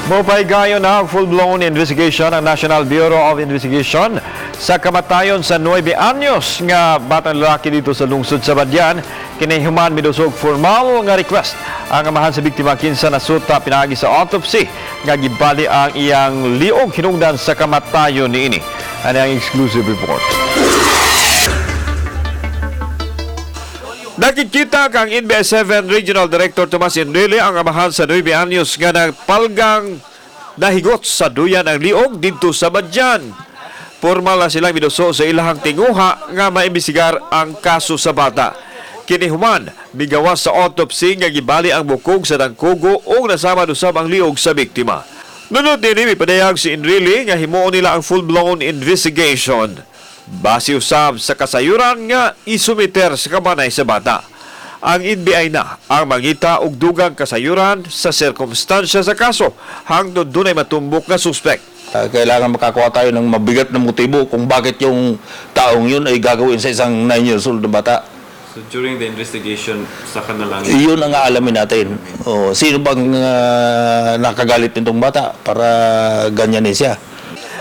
Mopahigayon na ang full-blown investigation ang National Bureau of Investigation sa kamatayon sa 9 anyos nga batang lalaki dito sa lungsod sa Badian. Kini human midusog formal nga request ang amahan sa biktima, kinsa nasuta pinaagi sa autopsy nga gibali ang iyang liog hinungdan sa kamatayon niini. Ano ang exclusive report? Nakikita kang NBI 7 Regional Director Tomas Enrile ang amahan sa 9 anyos nga nagpalgang nahigot sa duyan ang liog didto sa Badyan. Formal na silang miduso sa ilahang tinguha nga maimbestigar ang kaso sa bata. Kini human, migawas sa autopsy nga gibali ang bukog sa dangkugo ug nasama usab ang liog sa biktima. Nunod dinhi, mipadayag si Enrile nga himuon nila ang full-blown investigation base usab sa kasayuran nga isumiter sa kabanay sa bata. Ang NBI na ang mangita og dugang kasayuran sa sirkumstansya sa kaso hangtod dunay matumbok nga suspek. Kailangan makakuha tayo ng mabigat na motibo kung bakit yung taong yun ay gagawin sa isang 9 years old na bata. So during the investigation, sa kanilang Iyon ang aalamin natin. O, sino bang nakagalit nitong bata para ganyanin siya?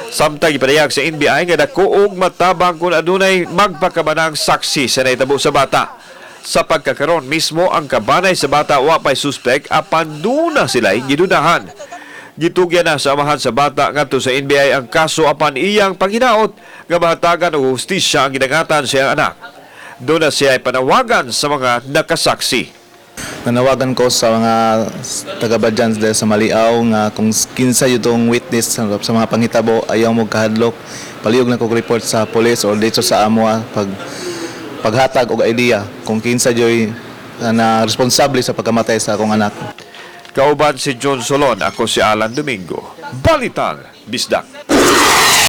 Samtang ipadayag sa NBI nga dako og matabang kung adunay magpakabanang saksi sa nahitabo sa bata. Sa pagkakaron mismo, ang kabanay sa bata wa pay suspek, apan duna sila'y gidudahan. Gitugyan na sa amahan sa bata ngadto sa NBI ang kaso, apan iyang paghinaot nga mahatagan og hustisya ang gidangatan sa iyang anak. Doon na siya ay panawagan sa mga nakasaksi. Nanawagan ko sa mga taga-Badyan dahil sa Maliaw nga kung kinsa itong witness sa mga panghitabo, ayaw mo kahadlok, palihog na kog report sa police or dito sa amoa, paghatag og idea kung kinsa joy na responsable sa pagkamatay sa akong anak. Kauban si John Solon, ako si Alan Domingo. Balitang Bisdak.